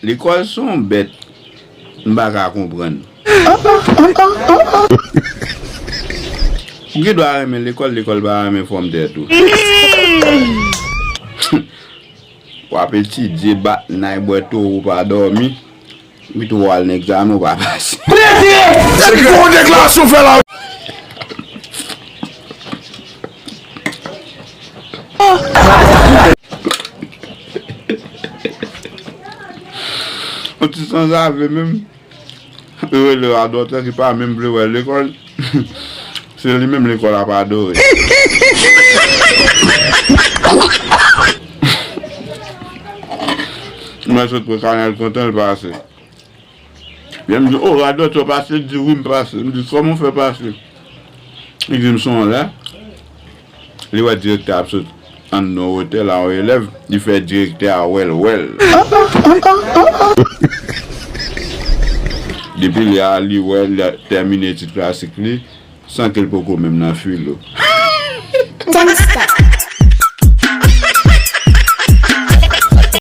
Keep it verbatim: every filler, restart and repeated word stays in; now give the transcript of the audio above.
Lekòl se yon bèt m pa ka konprann. Ou gen dwa renmen lekòl, lekòl pa renmen fòm tèt ou. W ap etidye, bat nay, bwè towo, pa dòmi. Epi tou w al nan egzamen, w pa pase. Se ki yon deklarasyon fè la. Yon ti sanzave menm. Yo rele radòtè ki pa menm vle wè lekòl. Se li menm lekòl ap adore. Mwen sot pran kanèl kontan l pase. Lè m di, "O, radòtè w pase?" L di, "Wi, m pase." M di, "Kòman w fè pase?" Li di m, "Se yon lè." Li wè direktè ap sot anndan wotèl a yon elèv, li fè direktè a wèl wèl. Depi lè a, li wè l tèmine etid klasik li, san ke l poko menm nan filo. Gangsta.